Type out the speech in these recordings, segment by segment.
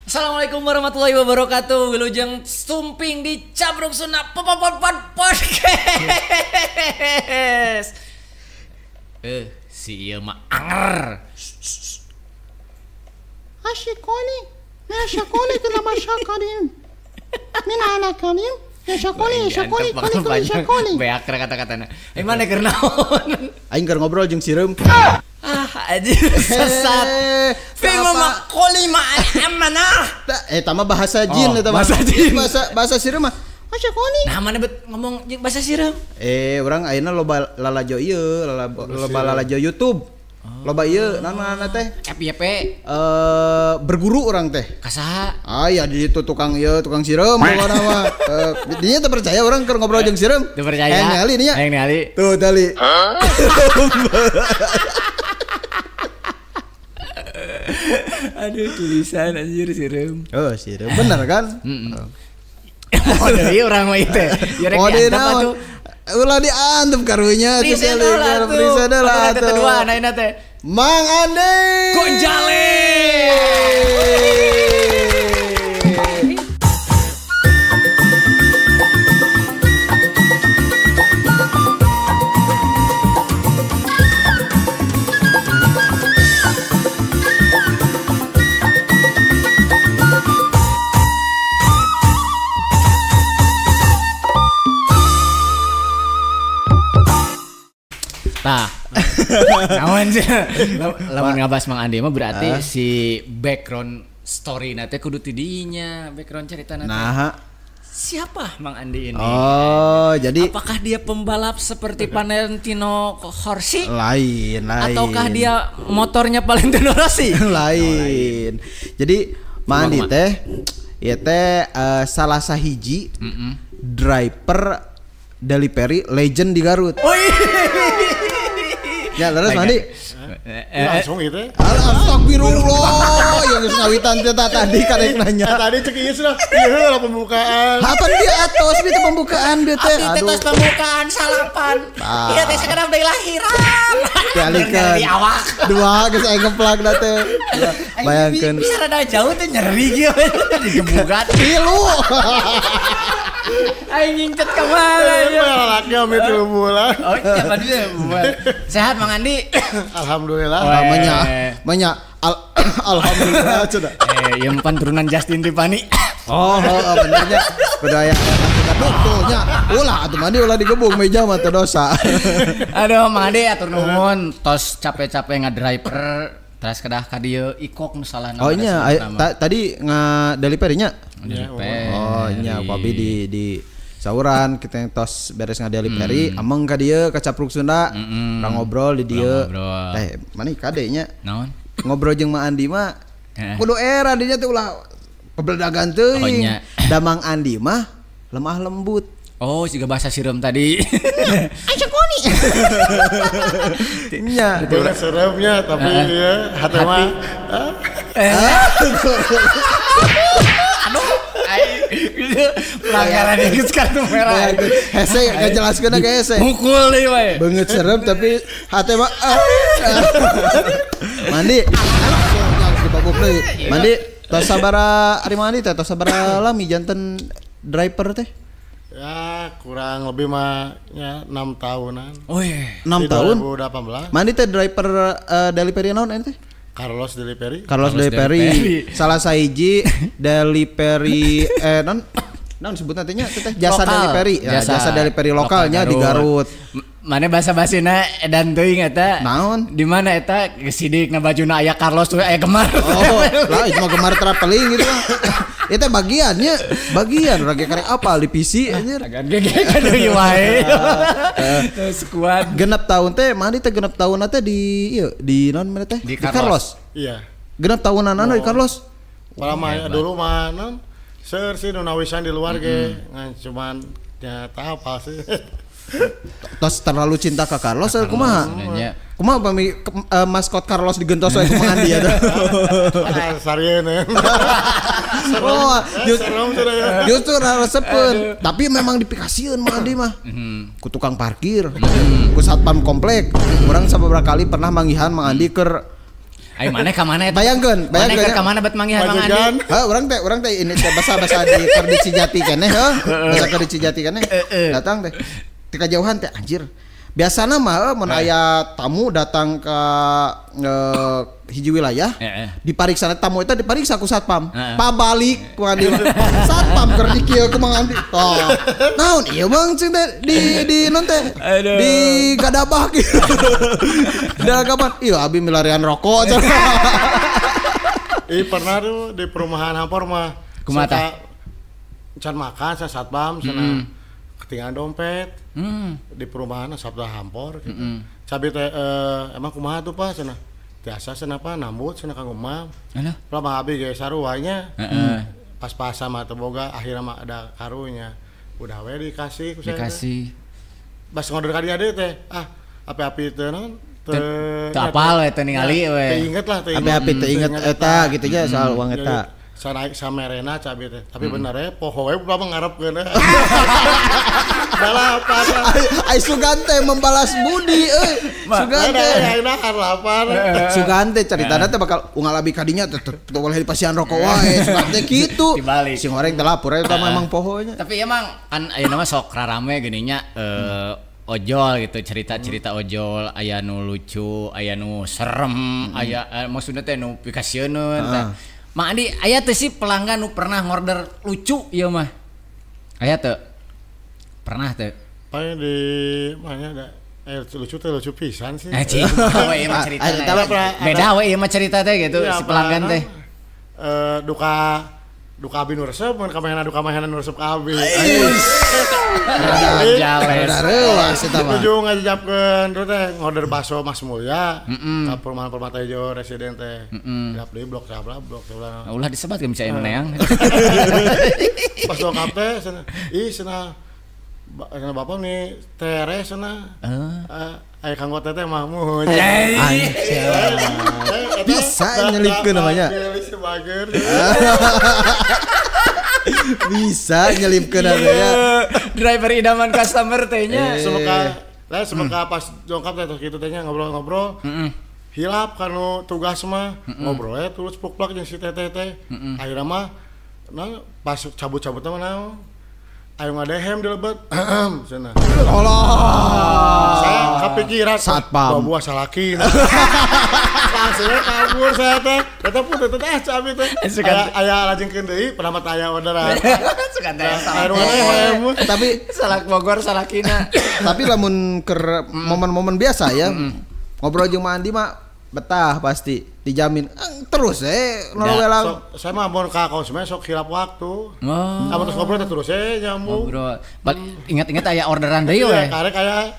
Assalamualaikum warahmatullahi wabarakatuh. Wilujeng sumping di Capruk Sunda Podcast. Si ieu mah anger. Ashikoni, Ashikoni kenapa syakarim? Mina anak karim, Ashikoni, Ashikoni, koni koni Ashikoni. Beak kata-katana. Eh mana keur naon? Aing keur ngobrol jeung sireum. Ah, anjir sesat. Fima makoli ma amanah. Eh, tama bahasa jin eta mah. Bahasa jin. Bahasa sireum mah. Ashikoni. Nah, mana bet ngomong jeung bahasa sireum? Eh, urang ayeuna loba lalajo ieu, loba lalajo YouTube. Loba ieu naon ngaranna teh? FYP. Berguru urang teh. Kasaha? Ah ya di itu tukang ieu, tukang sireum pokona mah. Dinya teu percaya urang keur ngobrol jeung sireum. Teu percaya. Hayang ningali dinya. Hayang ningali. Tuh tali. Aduh tulisan anjir sireum. Oh, sireum bener kan? Heeh. Oh, dari urang mah ieu teh. Ya rek diantep atuh. Ulah diantep karunya tuh kali. Lah atuh. Kedua ayeuna teh. Mang Andi Gonjale. Tah. Naon sih? Lamun ngabas Mang Andi mah berarti si background story na teh kudu ti dinya, background cerita na teh. Nah, siapa Mang Andi ini? Oh, jadi apakah dia pembalap seperti Valentino Rossi? Lain, lain. Ataukah dia motornya Valentino Rossi? Lain. Jadi Mang Andi teh ieu teh salah sahiji driver delivery legend di Garut. Oh iya. Ya, terus mandi. Langsung gitu. Astagfirullah, yang geus ngawitan teh tadi karek nanya. Tadi cek ieu sudah. Ieu lah pembukaan. Apa dia atos dia teh pembukaan dia teh. Abdi teh tos pembukaan salapan. Ieu teh sakedap deui lahiran. Dialihkeun. Di awak. Dua geus aing ngeplak da teh. Bayangkeun. Bisa rada jauh teh nyeri kieu digebugan. Tilu. Aing ngingcet ka mana ya. Lalaki ame 3 bulan. Oh, iya dia bulan. Sehat Mang Andi? Alhamdulillah. Namanya banyak alhamdulillah sudah. Eh, yang pan turunan Justin Tripani. Oh, benernya. Bedaya betulnya. Ulah atuh mandi ulah digebung meja mah teu dosa. Aduh, Mang Andi atur nuhun tos capek-capek ngadriver terus kedah ka dieu ikok nu salah. Oh nya, tadi nga delivery-nya. Oh nya, papi di sauran kita yang tos beres nga delivery, ameng ka dieu ka Capruk Sunda, urang ngobrol di dieu. Teh, mana kade nya? Naon? Ngobrol jeung Mang Andi mah kudu era dinya teh ulah pebeledagan teuing. Da Mang Andi mah lemah lembut. Oh, juga bahasa sireum tadi. Ashikoni. Nya. Itu seremnya tapi ya hati mah. Aduh, pelanggaran geus kartu merah. Hese ngajelaskeun ka hese. Mukul deui wae. Beungeut serem tapi hati mah. Mandi. Dipabuk deui. Mandi tos sabaraha ari Mang Andi teh tos sabaraha lami janten driver teh? Ya kurang lebih mah ya 6 tahunan. Oh iya. 6 tahun. 2018. Mandi teh driver delivery naon eta teh? Carlos Delivery. Carlos Delivery. Salah sahiji delivery non naon sebutna teh nya teh jasa lokal. Delivery. Ya, jasa delivery lokalnya di Garut. Mana bahasa-basina edan teuing eta. Naon? Di mana eta sidik na bajuna aya Carlos tuh aya Gemar. Oh, lah itu mah Gemar traveling gitu mah. Eta bagiannya, bagian urang ge karek apal di PC anjir. Gege deui wae. Sekuat. Genep tahun teh, mandi teh genep tahun teh di ieu di naon mana teh? Di Carlos. Iya. Genep tahunanana di Carlos. Lama dulu mah non seur sih nu nawisan di luar ge ngan cuman ya tah apa sih. Tos terlalu cinta ke Carlos kumaha? Kumaha pami maskot Carlos digentos we kumaha Andi atuh. Sarieun. Oh, justru resepeun. Tapi memang dipikasieun mah Andi mah. Ku tukang parkir, ku satpam komplek. Urang sababaraha kali pernah manggihan Mang Andi keur Ayo mana ka mana eta? Bayangkeun, bayangkeun ka mana bet manggihan Mang Andi. Heuh, urang teh ini teh basa-basa di keur di Cijati keneh heuh. Basa keur di Cijati keneh. Datang teh. Ti kajauhan teh anjir. Biasana mah mun aya tamu datang ke hiji wilayah, dipariksa tamu eta dipariksa ku satpam. Pabalik ku Andi. Satpam keur di kieu ku Mang Andi. Tah. Naon ieu Mang cing teh di non teh? Di gadabah kieu. Da kapan? Ieu abi milarian rokok. Ih pernah tuh di perumahan Hampor mah. Kumaha tah? Can makan sa satpam cenah. Ketinggalan dompet di perumahan Sabda Hampor gitu. Cabi teh emang kumaha tuh Pak cenah. Tiasa cenah Pak nambut cenah kanggo mam. Lah mah abi ge sarua nya. Pas-pasan mah teu boga akhirna mah ada karunya. Udah we dikasih ku saya. Dikasih. Bas ngorder ka dia deui teh. Ah, api-api teh naon? Teu apal we teu ningali we. Teu inget lah teu inget. Api-api teu inget eta gitu nya soal uang eta. Sana samerena cabe teh. Tapi bener we poho we bapak ngarepkeun. Lapar. Ai sugan teh membalas budi euy. Sugan teh. Lapar. Sugan teh caritana teh bakal unggal abi kadinya teh teu boleh dipasihan rokok wae. Sugan teh kitu. Sing horeng teh lapor eta mah emang pohonya. Tapi emang kan ayeuna mah sok rarame geuning nya ojol gitu, cerita-cerita ojol aya nu lucu, aya nu serem, aya maksudna teh nu pikasieun teh. Mang Andi aya teh sih pelanggan nu pernah ngorder lucu ieu mah. Aya teu? Pernah teh. Paling di mana ada lucu teh lucu pisan sih. Eh we ieu mah cerita. Beda we ieu mah cerita teh gitu si pelanggan teh. Duka abi nu resep mun ka mahena duka mahena nu resep ka abi. Rada reuas eta mah. Nuju ngajajapkeun terus teh ngorder bakso Mas Mulya ka perumahan Permata Hijau Residen teh. Dilap deui blok sabelah blok sabelah. Ulah disebatkeun bisa neang. Pas dongkap teh cenah ih cenah cenah bapak nih teres cenah. Aya kanggo teteh mah muhun. Bisa nyelipkeun namanya. Bisa nyelipkeun namanya. Driver idaman customer teh nya. Semoga pas dongkap teh terus kitu teh nya ngobrol-ngobrol. Hilap kanu tugas mah ngobrol we terus puklak jeung si teteh teh. Akhirna mah nah pas cabut-cabut mah naon? Ayo ngadehem di lebet, cenah. Allah. Saya kepikiran satpam. Buah salaki. Langsung kabur saya teh. Tetep pun teteh teh cabi teh. Aya lajengkeun deui pernah mah aya orderan. Suka teh salah. Tapi salak Bogor salakina. Tapi lamun keur momen-momen biasa ya. Ngobrol jeung Mang Andi mah betah pasti dijamin terus so, saya mah mun ka konsumen sok hilap waktu. Oh. Kamu terus ngobrol terus nyambung. Ngobrol. Ingat-ingat aya orderan deui we. Karek aya.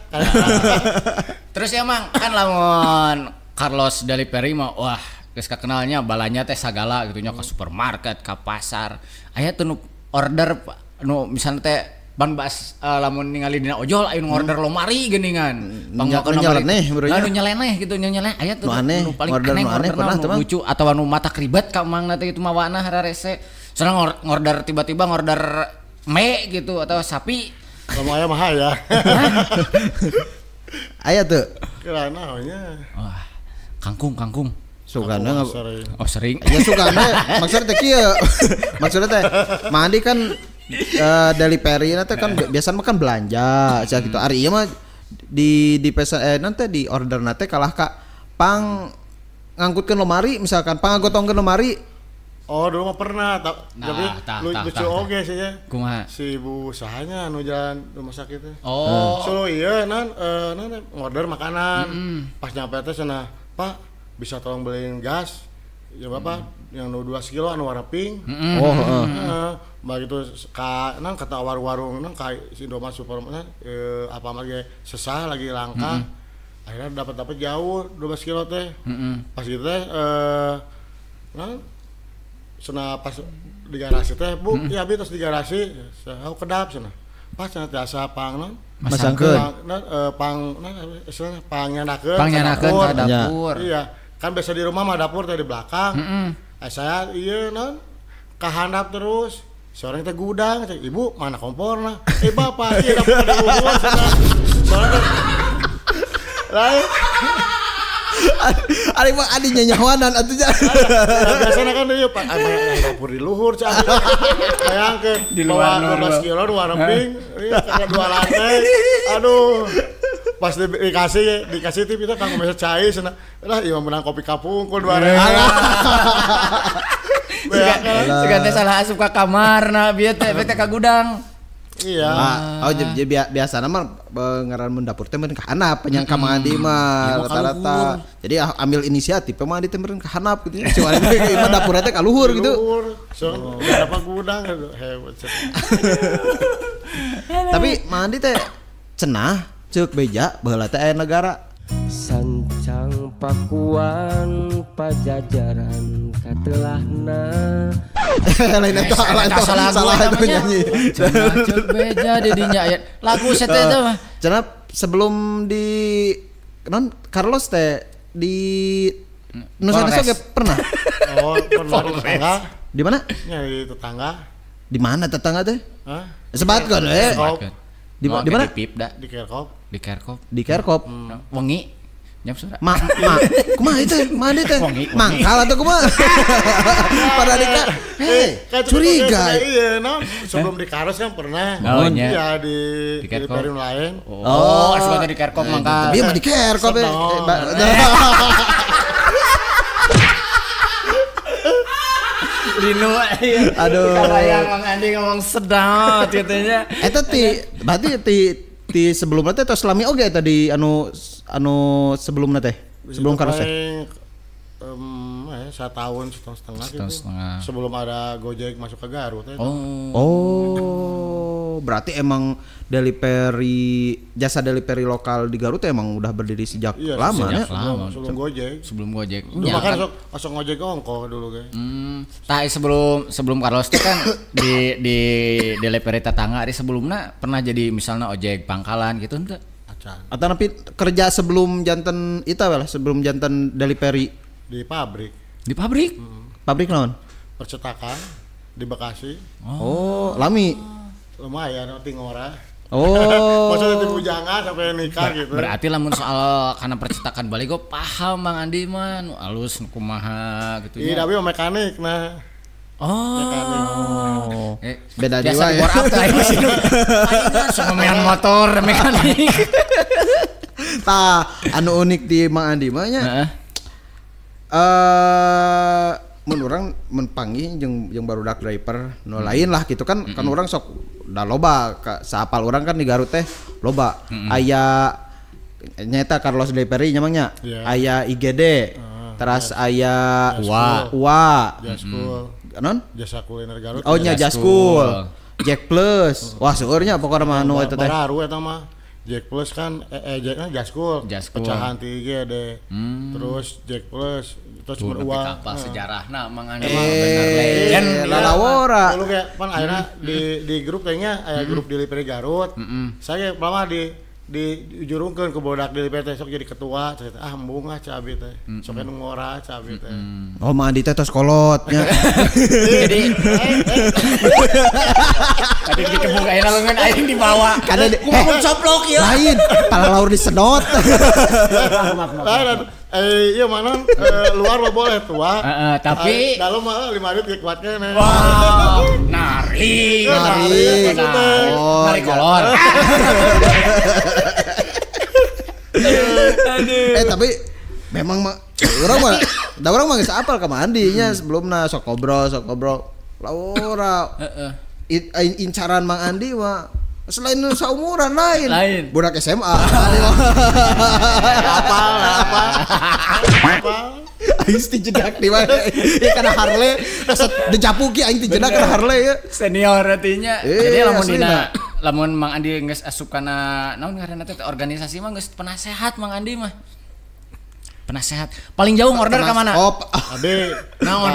Terus emang kan lamun Carlos Delivery mah wah geus kakenalnya balanya teh sagala gitu nya ka supermarket, ka pasar. Aya tuh nu order nu misalnya teh ban bas lamun ningali dina ojol aya nu ngorder lomari geuningan. Pangmakan nyeleneh bro nya. Nu nyeleneh gitu nyeleneh aya tuh nu paling aneh pernah tuh lucu atawa nu mata ribet ka mang teh itu mawana hararese. Soalnya ngorder tiba-tiba ngorder me gitu atau sapi. Lamun aya mah aya. Aya tuh. Kira naonnya. Wah, kangkung. Sugana oh sering. Ya sugana maksudnya teh kieu. Maksudnya teh Mang Andi kan delivery nanti kan biasanya makan belanja sia gitu. Ari ieu mah di pesan nanti di order nanti kalah ka pang ngangkutkeun lemari misalkan pang ngagotongkeun lemari. Oh dulu mah pernah tapi lucu oge sih nya. Kumaha? Si ibu usahanya anu jalan rumah sakit teh. Oh. Solo ieu nan ngorder makanan. Pas nyampe teh cenah, "Pak, bisa tolong beliin gas?" Ya Bapak, yang 2 kilo anu warna pink. Oh, heeh. Begitu ka nang kata warung-warung nang ka Indomaret Supermarket apa mah ge sesah lagi langka. Akhirnya dapat jauh 12 kilo teh. Pas gitu teh nang cenah pas di garasi teh, Bu, ya abi terus di garasi, aku kedap cenah. Pas cenah tiasa pang nang masangkeun. Pang pang nyanakeun ka dapur. Iya. Kan biasa di rumah mah dapur teh di belakang. Saya ieu non kahandap terus. Seorang teh gudang, teh, ibu mana komporna? Bapak, iya dapur di luhur cenah. Soalnya teh lain. Ari mah adi nyanyawanan atuh nya. Biasana kan ieu Pak dapur di luhur cah. Bayangkeun di luar 12 kilo dua remping, karena dua lantai. Aduh. Pas dikasih tip itu kanggo meser cai cenah. Lah ieu menang kopi kapungkur 2.000. Suka teh salah asup ka kamarna bieu teh teh ka gudang. Iya. Oh jadi biasana mah ngaran mun dapur teh meureun ka handap penyangka Mang Andi mah rata-rata. Jadi ambil inisiatif Mang Andi teh meureun ka handap gitu. Si Wali teh mah dapurna teh ka luhur gitu. So, berapa gudang hebat. Tapi Mang Andi teh cenah ceuk beja baheula teh aya negara. Sancang Pakuan Pajajaran katelahna. Lain eta salah itu nyanyi. Cenah ceuk beja di dinya aya lagu saya teh mah. Cenah sebelum di non Carlos teh di Nusa Desa ge pernah. Oh, pernah di tetangga. Di mana? Ya di tetangga. Di mana tetangga teh? Hah? Sebatkeun we. Di mana? Di Pipda. Di Kerkop. Di Kerkop. Di Kerkop. Wengi. Nyap suara. Ma kumaha itu? Mana teh? Mangkal atau kumaha? Pada dika. Hei, curiga. Iya, no. Sebelum di Karos kan pernah. Oh, iya di Perim lain. Oh, sebelum di Kerkop mangkal. Dia mah di Kerkop. Dino, aduh. Karena yang Mang Andi ngomong sedot katanya. Eta ti berarti ti sebelumnya teh tos lami oge tadi anu sebelumnya teh. Sebelum Carlos teh. Setahun setengah gitu. Sebelum ada Gojek masuk ke Garut teh. Oh, berarti emang delivery jasa delivery lokal di Garut emang udah berdiri sejak lama ya. Sebelum Gojek. Sebelum Gojek. Dulu kan sok ngojek ongkoh dulu ge. Tah sebelum Carlos itu kan di delivery tetangga ari sebelumnya pernah jadi misalnya ojek pangkalan gitu henteu. Atau tapi kerja sebelum janten itu lah, sebelum janten delivery di pabrik. Di pabrik? Pabrik naon? Percetakan di Bekasi. Oh, lami. Lumayan tingora. Oh. Maksudnya di bujangan sampai nikah gitu. Berarti lamun soal karena percetakan balik gue paham Mang Andi mah nu alus nu kumaha gitu nya. Iya, tapi mekanik nah. Oh. Mekanik. Oh. Beda dewa ya. Biasa di bore up teh main motor mekanik. Tah, anu unik di Mang Andi mah nya. Heeh. Mun urang mun panggih jeung barudak driver nu lain lah gitu kan kan urang sok da loba saapal urang kan di Garut teh loba aya nyaeta Carlos Delivery nya mang nya aya IGD teras aya Ua Jaskul non Jasa Kuliner Garut. Oh nya Jaskul Jack Plus wah seueur nya pokona mah anu eta teh baru eta mah Jack Plus kan Jack kan Jaskul pecahan ti IGD terus Jack Plus terus beruang apa sejarahna Mang Andi bener legend lalawora dulu kayak pan akhirnya di grup kayaknya aya grup delivery Garut saya lama di dijurungkeun ku bodak delivery teh sok jadi ketua cerita ah embung ah cabi teh sok nu ngora cabi teh. Oh Mang Andi teh tos kolot nya. Jadi tadi dikebuk ayeuna leungeun aing dibawa kumaha coplok ieu lain pala laur disedot. Lain iya mana luar mah boleh tua tapi dalam mah 5 menit kuat keneh. Wah, narik narik kolor. Tapi memang mah urang mah da urang mah geus apal ka Mang Andi nya sebelumna sok ngobrol laura. Heeh. Incaran Mang Andi mah selain saumuran lain. Budak SMA. Apa. Aing ti jedak di mana? Ya kana Harley, asa dijapuki aing ti jedak kana Harley ya. Senior artinya. Jadi lamun dina lamun Mang Andi geus asup kana naon ngaranna teh organisasi mah geus penasehat Mang Andi mah. Penasehat. Paling jauh order ka mana? Oh, abi. Naon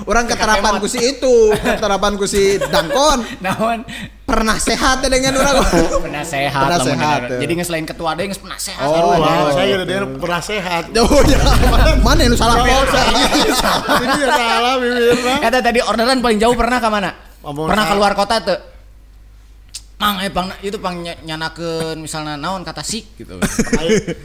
urang keterapan ku si itu, keterapan ku si Dangkon. Naon? Pernah sehat dengan urang. Penasehat. Penasehat. Jadi geus lain ketua deui geus penasehat. Oh, saya udah dia penasehat. Oh ya. Mana nu salah? Ini ya salah bibirna. Kata tadi orderan paling jauh pernah ka mana? Pernah keluar kota tuh? Mang pang itu pang nyanakeun misalna naon ka Tasik gitu.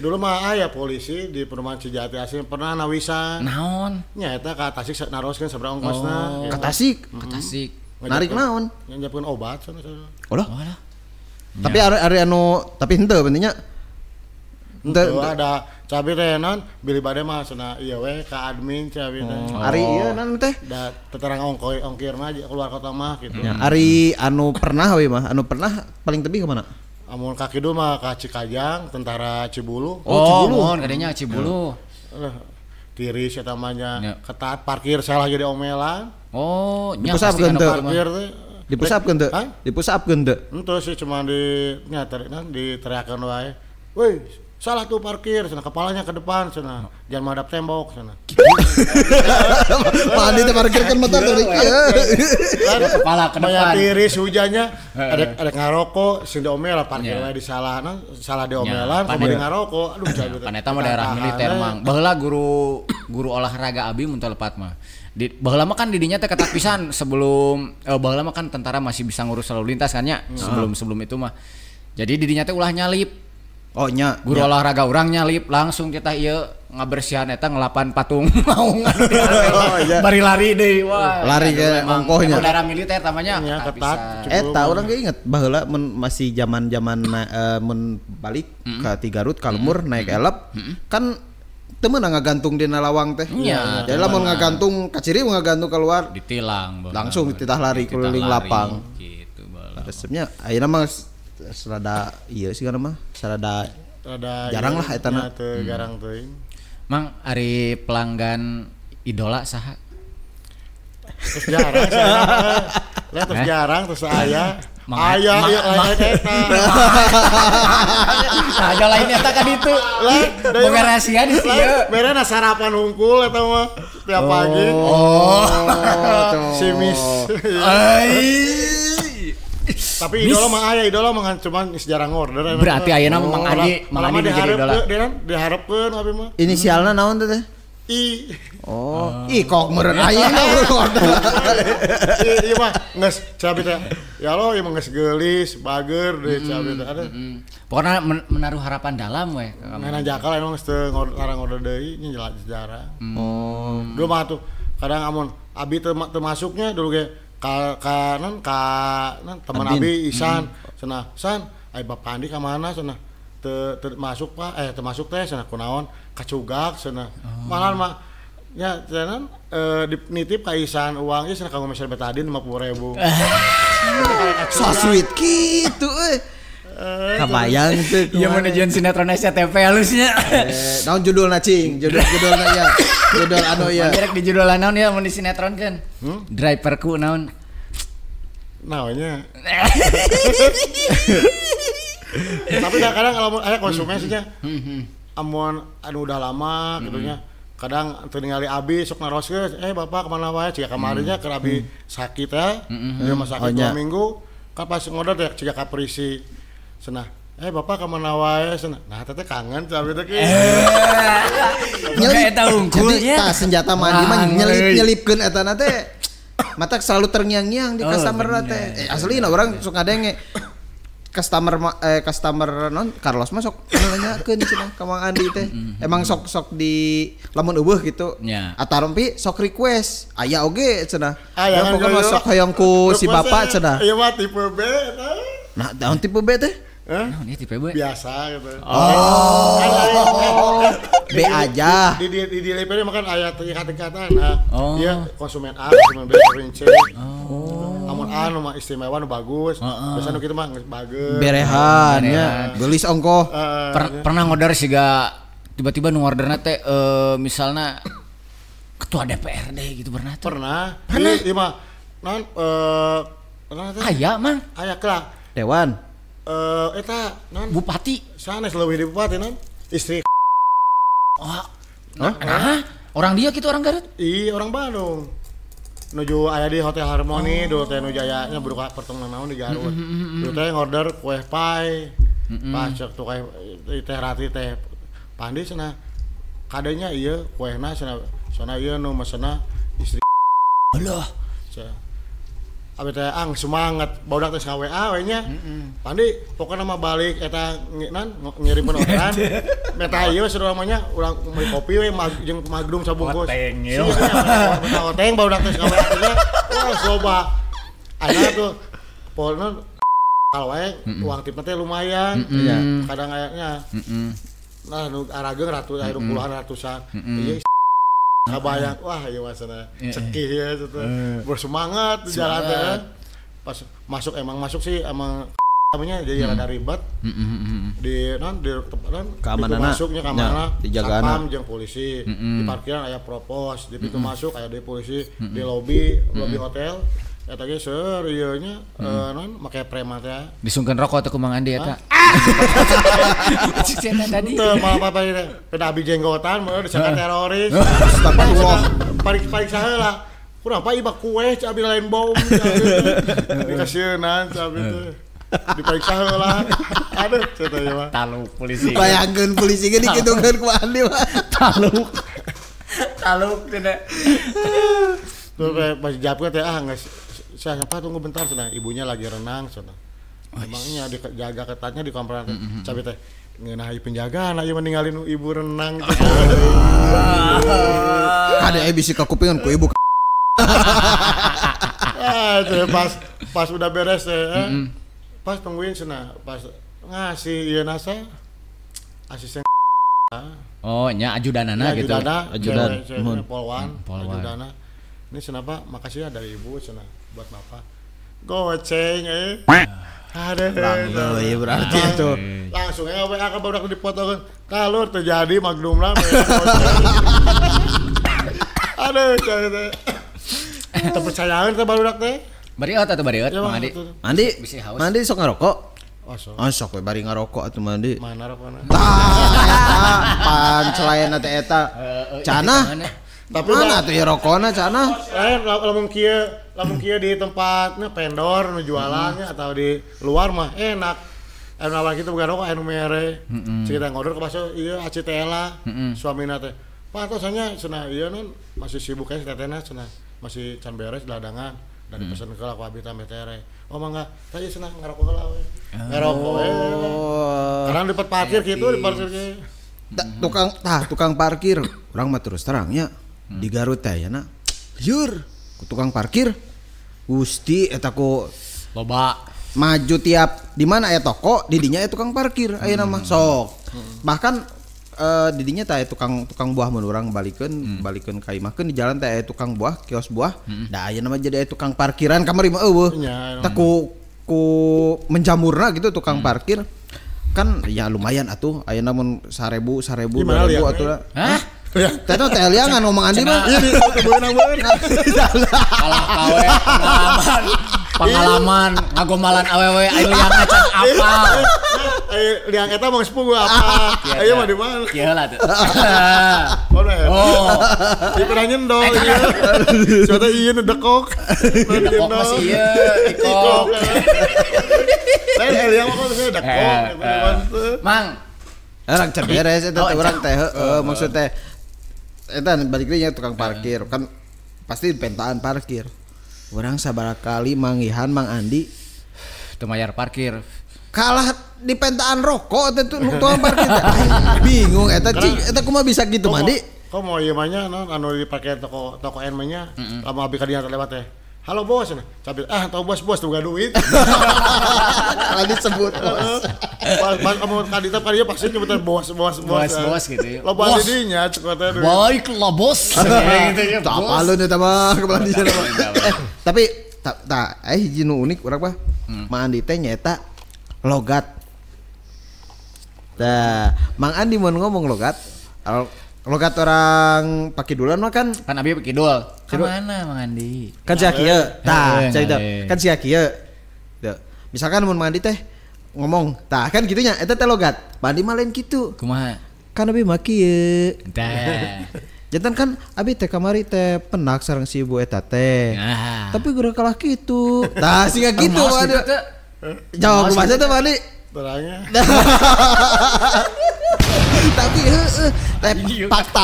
Dulu mah aya polisi di perumahan Cijati Asih pernah nawisan. Naon? Nya eta ka Tasik naroskeun sabaraha ongkosna. Ka Tasik. Ka Tasik. Narik naon? Nyiapkeun obat sana. Olah. Tapi ari anu tapi henteu pentingnya. Henteu ada cabe teh naon bilih bade mah cenah ieu we ka admin cabe teh. Ari ieu naon teh? Da teterang ongkirna keluar kota mah gitu. Ya, ari anu pernah we mah, anu pernah paling tebih ka mana? Amun ka kidul mah ka Cikajang, tentara Cibulu. Oh, Cibulu. Mohon kadenya Cibulu. Tiris eta mah nya ketat parkir salah jadi omelan. Oh, nya pasti anu parkir teh. Dipusapkeun teu? Dipusapkeun teu? Henteu sih cuma di nya diteriakeun wae. Woi, salah tuh parkir, sana kepalanya ke depan, sana jangan menghadap tembok, sana. Pak Andi teh parkirkeun motor teh ieu. Kepala ke depan. Banyak tiris hujannya, ada ngarokok, sing diomelan parkir wae di salah, salah diomelan, kemudian ngarokok. Aduh, jago. Pan eta mah daerah militer mang. Baheula guru olahraga abi mun teu lepat mah. Di baheula mah kan didinya teh ketat pisan sebelum baheula mah kan tentara masih bisa ngurus lalu lintas kan nya sebelum itu mah. Jadi didinya teh ulah nyalip. Oh nya, guru olahraga urang nyalip langsung kita ieu ngabersihan eta ngelapan patung maungan. Oh, iya. Bari lari deui wah. Lari ke ongkohnya. Daerah militer tamanya ketat. Eta urang ge inget baheula mun masih zaman-zaman mun balik ka Tigarut ka Lemur naik elep kan teu meunang ngagantung dina lawang teh. Iya, jadi lamun ngagantung kaciri ngagantung keluar ditilang langsung dititah lari keliling lapang. Gitu baheula. Resepnya ayeuna mah serada iya sih karena mah serada jarang lah eta na teu jarang teuing. Mang ari pelanggan idola saha? Terus jarang saya. Lah terus jarang terus aya. Aya ieu lain eta. Nah, aja lain eta ka ditu. Lah boga rahasia di dieu. Merena sarapan hungkul eta mah tiap pagi. Oh. Simis. Ai. Tapi idola mah aya, idola mah cuman jarang order. Berarti ayeuna mah Mang Adi, Mang Adi jadi idola. Diharapkeun abi mah. Inisialna naon teh? I. Oh, I kok meureun ayeuna order. Ieu mah geus cabe teh. Ya Allah, ieu mah geus geulis, bager deui cabe teh. Aduh. Pokona menaruh harapan dalam we. Ngana jakal emang geus teu larang order deui nya jelas jarang. Oh. Dulu mah tuh kadang amun abi teu masuknya dulu ge ka teman abi Isan cenah San ai Bapak Andi ka mana cenah teu masuk Pak teu masuk teh cenah kunaon kacugak cenah malah mah nya cenah nitip ka Isan uang ieu cenah kanggo meser betadin 50.000. So sweet kitu euy. Kabayang teu. Ieu mun dijieun sinetron SCTV halusnya. Naon judulna cing? Judulna ieu. Judul anu ieu. Direk di judul naon ya mun disinetronkeun? Driverku naon? Naonnya. Tapi kadang kalau aya konsumen sih nya. Amun anu udah lama kitu nya. Kadang teu ningali abi sok naroskeun, bapak kemana wae? Ciga kamarinya keur abi sakit teh. Di rumah sakit 2 minggu. Kan pas ngorder teh ciga kaprisi. Cenah, bapak kemana wae cenah. Nah, teteh kangen cabe teh kieu. Nyelip eta unggulnya. Tah senjata mandi mah nyelip-nyelipkeun eta na teh. Mata selalu terngiang-ngiang di customer teh. Aslina urang sok ngadenge customer non Carlos mah sok nanyakeun cenah ka Mang Andi teh. Emang sok-sok di lamun eueuh gitu. Atarompi sok request. Aya oge cenah. Ya pokokna sok hoyong ku si bapak cenah. Ieu mah tipe B eta. Nah, daun tipe B teh? Nah, ini tipe B. Biasa gitu. Oh. B aja. Di delivery makan aya tingkat-tingkatan. Nah, dia konsumen A, konsumen B, konsumen C. Oh. Amun A nu mah istimewa nu bagus. Biasa nu kitu mah geus bager. Berehan nya. Geulis ongkoh. Pernah ngorder siga tiba-tiba nu ngorderna teh misalna ketua DPRD gitu pernah tuh? Pernah. Pernah. Ieu mah naon pernah teh? Aya mah. Aya kelak. Dewan. Eta non bupati sanes leuwih di bupati non istri. Oh. Nah, orang dia gitu orang Garut? Iya, orang Bandung. Nuju aya di Hotel Harmoni, dulu teh nuju aya nya buka pertemuan naon di Garut. Dulu teh ngorder kue pai. Pas cek tuh kue teh rati teh Pandi cenah. Kadenya ieu kuehna cenah sona ieu nu mesenna istri. Alah. Abi teh ang semangat barudak teh WA we nya. Pandi pokona mah balik eta ngirimkeun orderan. Meta ieu sudah namanya urang meuli kopi we jeung magnum sabungkus. Oteng ieu. Oteng barudak teh WA teh. Wah loba. Aya tuh pokona wae uang tipna teh lumayan. Kadang aya. Nah nu arageung ratus aya puluhan ratusan. Ieu kabayang wah ieu mah cenah cekih ya gitu. Bersemangat jalan teh. Pas masuk emang masuk sih emang namanya jadi rada ribet. Di non di non pintu masuknya ka mana? Satpam jeung polisi. Di parkiran aya propos, di pintu masuk aya deui polisi, di lobi lobi hotel eta ge seur ieu nya non make preman teh. Disungkeun rokok teh ku Mang Andi eta. Cek tadi. Teu malah apa ieu peda abi jenggotan meureun disangka teroris. Astagfirullah. Parik-parik saheula. Kurang apa ieu kue cek abi lain bom. Dikasieunnan cek abi teh. Diperiksa heula. Aduh cek teh mah. Taluk polisi. Bayangkeun polisi ge dikitukeun ku Andi mah. Taluk. Taluk cenah. Tuh pas jawabnya teh ah geus saya apa tunggu bentar cenah ibunya lagi renang cenah. Emangnya dijaga ketatnya di kamar teh. Cabe teh ngeunah ieu penjagaan ieu meninggalin ibu renang. Ada bisi kakupingan ku ibu. Ah pas udah beres teh. Pas tungguin cenah pas ngasih ieu nasa asisten. Oh nya ajudanana gitu. Ajudan polwan, ajudana. Ini kenapa? Makasih ya dari ibu cenah buat bapak. Goceng Aduh. Langsung ya berarti itu. Langsung ya WA ka barudak dipotongkeun. Kalur terjadi magnumna. Aduh, teh. Teu percayaan teh barudak teh. Bariot atuh bariot Mang Andi. Andi, Andi sok ngarokok? Oh, sok. Oh, sok we bari ngarokok atuh Mang Andi. Mana rokokna? Tah, pan selain teh eta. Canah. Tapi mana tuh ya rokona cana? Lamun kieu di tempatnya vendor nu jualannya atau di luar mah enak. Anu awal kitu boga rokok anu mere. Cerita ngorder ke pasar ieu acitela suamina teh. Pantosannya cenah ieu non masih sibuk aya tetehna cenah masih can beres ladangan dan dipesen ke ku abi tambah tere. Oh mangga, tah ieu cenah ngarokok heula we. Ngarokok we. Karena di parkir kitu di parkir ge. Tukang parkir urang mah terus terangnya. Di Garut teh ya na liur ku tukang parkir Gusti eta ku loba maju tiap di mana aya toko di dinya aya tukang parkir ayeuna mah sok bahkan di dinya teh aya tukang buah mun urang balikeun balikeun ka imahkeun di jalan teh aya tukang buah kios buah da ayeuna mah jadi aya tukang parkiran kamari mah eueuh teh ku menjamurna gitu tukang parkir kan ya lumayan atuh ayeuna mun 1000 1000 2000 atuh. Hah? Teh teh liangan ngomong Andi mah. Iya di beunang-beunang. Kalah kawe pengalaman ngagomalan awewe aya liang acan apa. Liang eta mah sepuh apa. Aya mah di mana? Kieu lah tuh. Oh. Di pernah nyendol ieu. Soalnya ieu nu dekok. Dekok masih ieu ikok. Lain liang mah kok dekok. Mang orang can beres eta teh urang teh heeh maksud teh eta balik deui nya tukang parkir kan pasti pentaan parkir. Urang sabaraha kali manggihan Mang Andi teu mayar parkir. Kalah di pentaan rokok eta tuh tukang parkir teh. Bingung eta cing eta kumaha bisa gitu Mang Andi? Kok mau ieu mah nya naon anu dipake toko toko N mah nya lamun abi ka dinya lewat teh. Halo bos, cabil ah tau bos bos tuh gak duit. Kalau disebut bos. Pas kamu kadita kadinya pasti nyebutan bos bos bos. Bos bos gitu ya. Loba didinya cek teh duit. Baiklah bos. Gitu ya. Tak apa lu nih mah kepala di sana. Tapi tak hiji nu unik urang mah. Mang Andi teh nyaeta logat. Tah, Mang Andi mun ngomong logat, logat orang Pakidulan mah kan abi Pakidul. Ka mana Mang Andi? Kan sia kieu. Tah, cai kan sia kieu. Misalkan mun Mang Andi teh ngomong, tah kan kitu nya eta teh logat. Mang Andi mah lain kitu. Kumaha? Kan abi mah kieu. Tah. Jantan kan abi teh kamari teh penak sareng si ibu eta teh. Tapi geura kalah kitu. Tah siga kitu Mang Andi. Jawab kumaha teh Mang Andi? Terangnya. Tapi fakta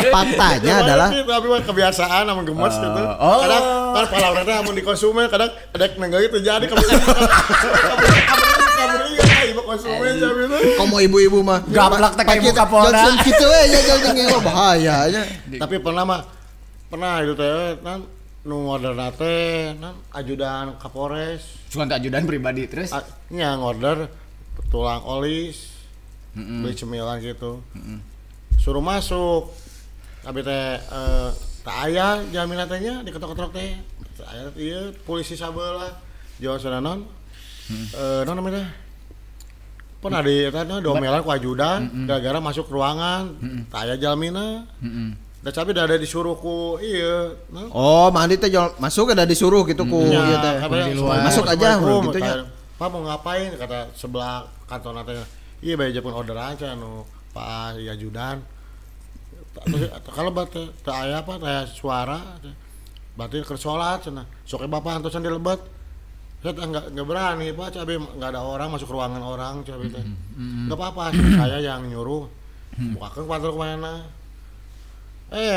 faktanya adalah tapi mah kebiasaan amun gemes gitu. Kadang kan palaurna teh amun dikonsumen kadang ada nenggel itu jadi konsumen komo ibu-ibu mah gaplak teh ka ibu Kapolda. Kitu we nya jeung bahaya nya. Tapi pernah itu teh nan nu ngorder teh nan ajudan Kapolres. Cuma teh ajudan pribadi terus nya ngorder tulang olis. Beli cemilan gitu. Suruh masuk. Abi teh teu aya jaminan teh nya diketok-ketok teh. Teu aya ieu polisi sabelah. Jawa sana non. Non namanya teh. Pernah di eta diomelan ku ajudan gara-gara masuk ruangan, teu aya jalmina. Da cabe da ada disuruh ku ieu. Oh, mandi teh masuk ada disuruh gitu ku ieu teh. Masuk aja gitu nya. Pak mau ngapain kata sebelah kantor teh. Iya bayar pun orderan aja nu Pak ajudan. Kalau teu aya apa teh suara berarti keur salat cenah. Sok bapak antosan di lebet. Saya enggak berani Pak, cabe enggak ada orang masuk ruangan orang cabe teh. Enggak apa-apa, saya yang nyuruh. Bukakeun kantor kemana.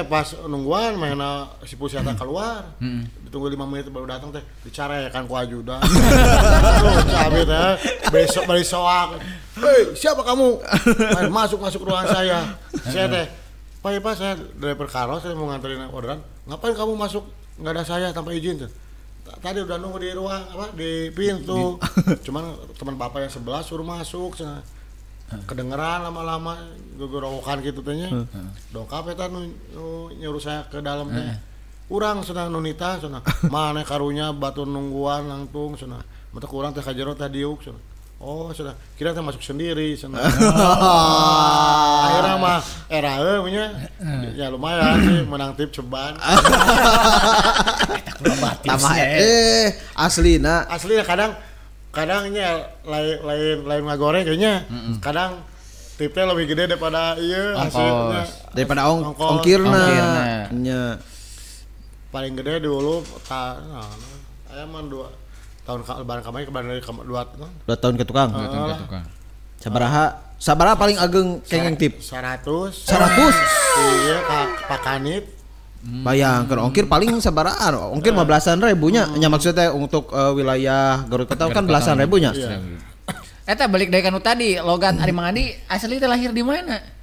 Pas nungguan mana si polisi keluar. Ditunggu 5 menit baru datang teh dicarekan ku ajudan. Tuh cabe teh besok bari soak. Hei, siapa kamu? Masuk ruangan saya. Saya teh, Pak, saya driver karo, saya mau nganterin orderan. Ngapain kamu masuk nggak ada saya tanpa izin? Tadi udah nunggu di ruang apa di pintu. Cuman teman bapak yang sebelah suruh masuk. Kedengeran lama-lama gogorowokan gitu tehnya. Dongkap eta nu nyuruh saya ke dalam teh. Urang cenah nu nita cenah. Maneh karunya batur nungguan langtung cenah. Mata kurang teh ka jero teh diuk cenah. Oh, sudah. Kira teh masuk sendiri cenah. Akhirnya mah eraeun nya. Ya lumayan sih menang tip ceban. Tambah aslina. Aslina kadang nya lain ngagoreng kayaknya. Kadang tipnya lebih gede daripada ieu hasilnya. Daripada ongkirna. Nya. Paling gede dulu aya mah 2 tahun lebaran kemarin kemarin 2 tahun ke tukang. Sabaraha paling ageng kengeng tip? 100. 100? Iya, Pak Kanit. Bayangkeun ongkir paling sabaraan, ongkir mah belasan ribunya. Nya maksudnya untuk wilayah Garut Kota kan belasan ribunya. Iya. Eta balik dari kanu tadi, logat Ari Mang Andi asli teh lahir di mana?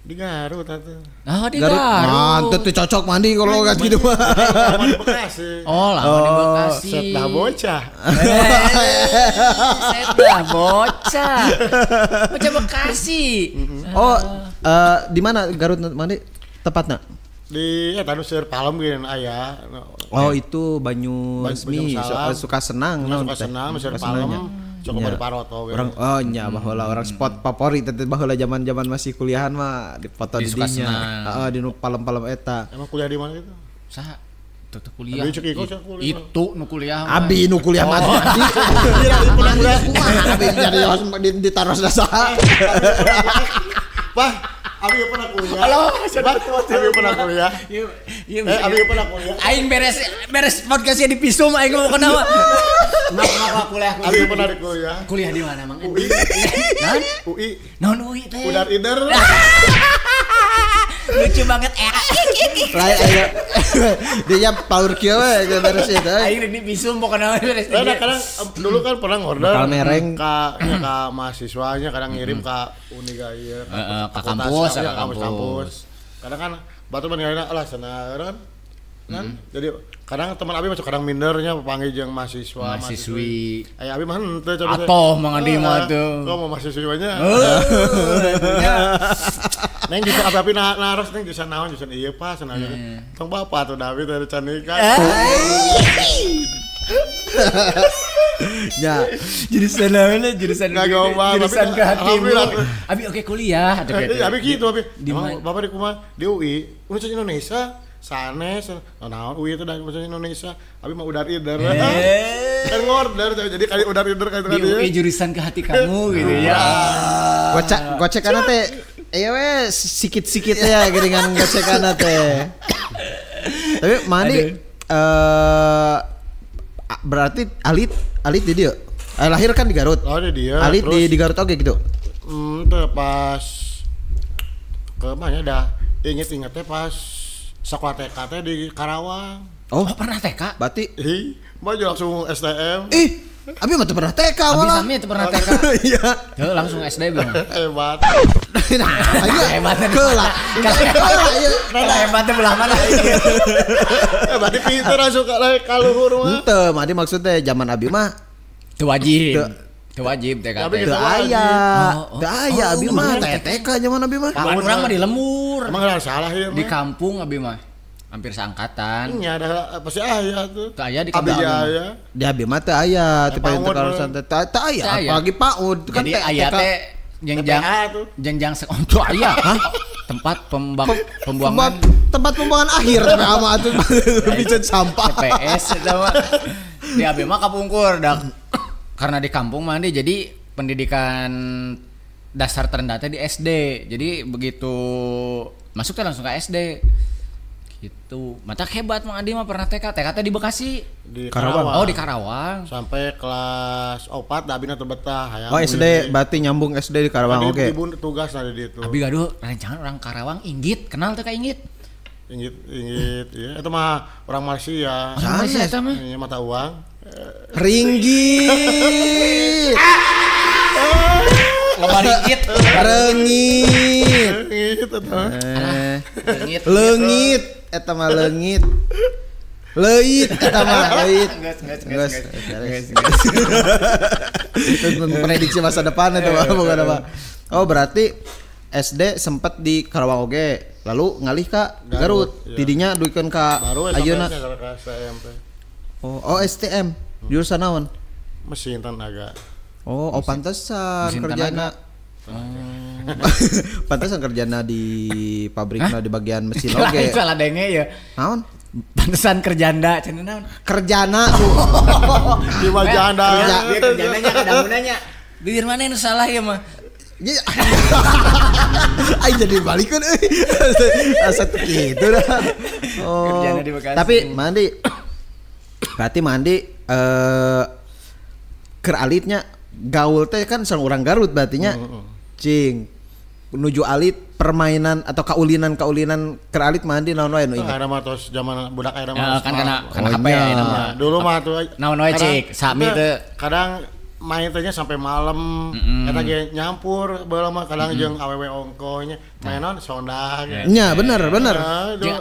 Di Garut atuh. Oh, di Garut. Mantep tuh cocok mandi kalau logat gitu mah. Lama di Bekasi. Oh, lama di Bekasi. Setah bocah. Setah bocah. Bocah Bekasi. Oh, di mana Garut mandi tepatnya? Di ya tanu seueur palem geuning aya. Oh, itu Banyu Resmi, suka senang suka senang seueur palem. Cukup di Paroto gitu. Orang oh nya baheula orang spot favorit teh baheula zaman-zaman masih kuliahan mah dipoto di dinya. Heeh di nu palem-palem eta. Emang kuliah di mana gitu? Saha? Tuh kuliah. Itu nu kuliah. Abi nu kuliah mah. Kumaha abi jadi ditaros saha. Bah, abi pernah kuliah. Halo, abi pernah kuliah. Iya, abi pernah kuliah. Aing beres podcastnya di Pisum aing mau kenapa? Kenapa kuliah? Abi pernah di kuliah. Kuliah di mana, Mang? UI. Naon? UI. Naon UI teh? Udar ider. Lucu banget. Lain aya. Dia paur kieu we beres eta. Aing rek di Pisum pokona beres. Nah, kadang dulu kan pernah ngorder ka mahasiswanya kadang ngirim ka Uniga ieu ke kampus, ke kampus. Kadang kan batur meninggalna lah cenah kan. Jadi kadang teman abi masuk kadang mindernya panggil jeung mahasiswa, mahasiswi. Aya abi mah henteu coba. Atoh Mang Andi mah tuh. Kok mau mahasiswanya? Neng jurusan abi naros neng jurusan naon jurusan ieu pas cenah. Tong bapak atuh David dari can nikah. Ya, jurusan naon jurusan jurusan ke hatimu. Abi oke kuliah atuh gitu. Abi gitu abi. Bapak di kumaha? Di UI, Universitas Indonesia. Sanes, naon UI itu dari Universitas Indonesia, abi mah udar ider. Kan ngorder jadi kali udar ider kayak tadi. Di UI jurusan ke hati kamu gitu ya. Gocek gocekanna teh ieu we sikit-sikit ya geuningan gocekanna teh. Tapi Mandi berarti alit di dieu. Lahir kan di Garut. Oh, di dieu. Alit di Garut oge gitu. Henteu pas ke mana dah inget-ingetnya pas sekolah TK teh di Karawang. Oh, pernah TK? Berarti ih, maju langsung STM. Ih, abi mah teu pernah TK malah. Abi sami teu pernah TK. Iya. Heuh, langsung SD bang. Hebat. Nah, hebat keula. Nah, hebatnya belah mana? Berarti pinter langsung ka luhur mah. Henteu, mah maksudnya zaman abi mah teu wajib. Teu wajib TK. Teu aya. Teu aya abi mah TK zaman abi mah. Urang mah di lembur. Emang enggak salah ieu mah. Di kampung abi mah. Hampir seangkatan. Iya, ada pasti aya tuh. Teu aya di kampung. Abi Di abi mah teu aya, teu paling teu aya, apalagi PAUD kan teh aya teh jengjang teu aya. Tempat pembuangan tempat pembuangan akhir tapi ama atuh bikin sampah. TPS eta mah. Di abi mah kapungkur dah. Karena di kampung mandi jadi pendidikan dasar terendah teh di SD. Jadi begitu masuk teh langsung ke SD. Gitu. Mata hebat Mang Adi mah pernah TK. TK teh di Bekasi. Di Karawang. Oh, di Karawang. Sampai kelas 4 da abina teu betah hayang. Oh, SD berarti nyambung SD di Karawang. Oke. Ibu tugas ada di itu. Abi gaduh rencangan orang Karawang Inggit, kenal teh ka Inggit? Inggit iya itu mah orang Malaysia. Orang Malaysia eta mah. Ini mata uang. Ringgit. Loba ringgit. Rengit. Rengit. Leungit eta mah leungit. Leuit eta mah leuit. Geus. Itu memprediksi masa depan itu mah bukan apa. Oh, berarti SD sempat di Karawang oge, lalu ngalih ka Garut. Tidinya duikeun ka ayeuna. Oh, STM. Jurusan naon? Mesin tenaga. Oh, pantesan kerjana. Pantesan kerjana di pabrikna di bagian mesin oge. Salah denge ya. Naon? Pantesan kerjanda cenah naon? Kerjana tuh. Di wajah anda. Kerjana nya kadangunanya. Bibir mana nu salah ya mah? Aing jadi balikeun euy. Asa teu kitu dah. Oh. Kerjana di Bekasi. Tapi mandi berarti mandi keur alitnya gaul teh kan sareng urang Garut berarti nya. Cing menuju alit permainan atau kaulinan-kaulinan keur alit mandi naon wae nu inget. Ayeuna mah tos zaman budak ayeuna mah. Kan kana HP ayeuna mah. Dulu mah tuh naon wae cik sami teh. Kadang main teh nya sampai malam eta ge nyampur baheula mah kadang jeung awewe ongko nya mainan sondah. Nya bener bener.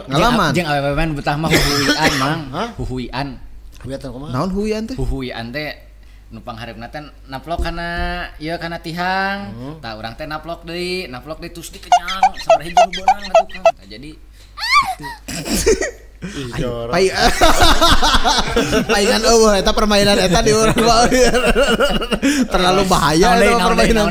Ngalaman. Jeung awewe main betah mah huhuian mang. Huhuian. Naon huhuian teh? Huhuian teh numpang hareupeuna teh naplok kana ieu kana tihang. Tah urang teh naplok deui terus dikenyang sabaraha hiji nu beunang ka tukang. Tah jadi kitu. Paingan eueuh eta permainan eta di urang mah. Terlalu bahaya eta permainan.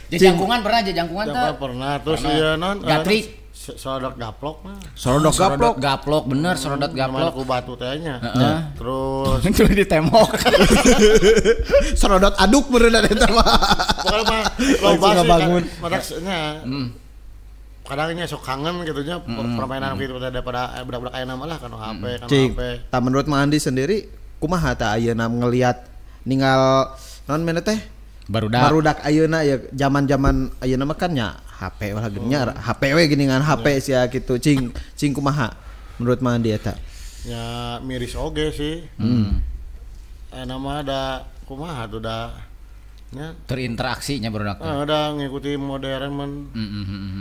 Jejangkungan pernah jejangkungan teh? Pernah terus ieu naon? Gatrik. Sorodot gaplok mah. Sorodot gaplok. Gaplok bener sorodot gaplok. Ku batu teh nya. Terus di tembok. Sorodot aduk beneran eta mah. Pokoknya mah loba sih bangun. Mataknya. Kadangnya sok kangen gitu nya permainan gitu daripada budak-budak ayeuna mah lah kan HP kan HP. Tah menurut Mang Andi sendiri kumaha tah ayeuna ngeliat ninggal naon mene teh? Barudak ayeuna ya zaman-zaman ayeuna mah kan nya HP lah geunya HP we geuningan HP sia kitu cing cing kumaha menurut Mang Andi eta? Ya miris oge sih. Ayeuna mah da kumaha tuh da nya terinteraksinya barudak. Udah ngikuti modern men.